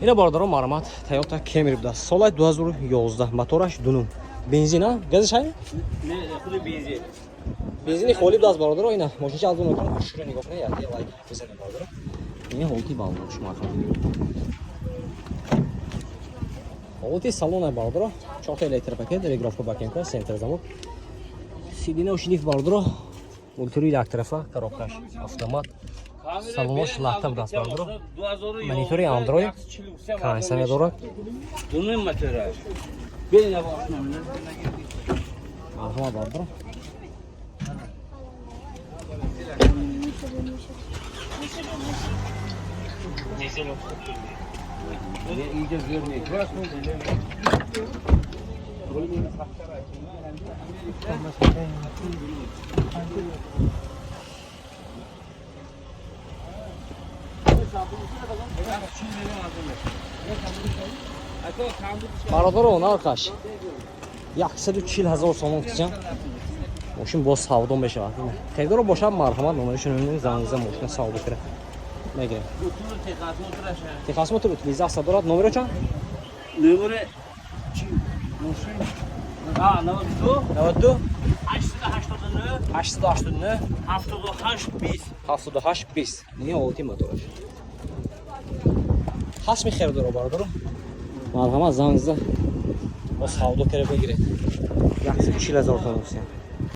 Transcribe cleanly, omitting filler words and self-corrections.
Ина, бародаро, марҳамат, Toyota Camry будааст, соли 2011, мотораш дунум, бензин, а газиш ҳай? Не, худи бензин. Бензини холӣ будааст, бародаро. Ина мошинча аз он хушро нигоҳ кунед, як лайк бизанед, бародаро. Ин ҳолати балдор шумо ҳолати салона, бародаро. Чорта электропакет, регулировка бакенка, центр замок, сиденья шлиф, бародаро, мультирули яктарафа, коробкаш автомат, салонош латта будааст, бародаро. Монитори Android, кондитсионер дорад. Дунум мотораш. Берин ошно. Марҳамат, бародаро. Иҷа зӯр не. Бародаро, нархаш 140 ҳазор сомон фиҷан. Мошин боз савдо мешавад. Харидоро бошад, марҳамат, номерашон занг зан, мошина савдо кира мегирем. Техосмотр, утилизация дорад. Номеро чанд? Номере чи? Мошин. А, 92. 92. 889. 889. 78 20. 78 20. Не, ҳолати мотораш ҳасми хердоро, бародаро, марҳамат, занг зада боз савдо кира бигиред. 140 ҳазор сомон фиҷан.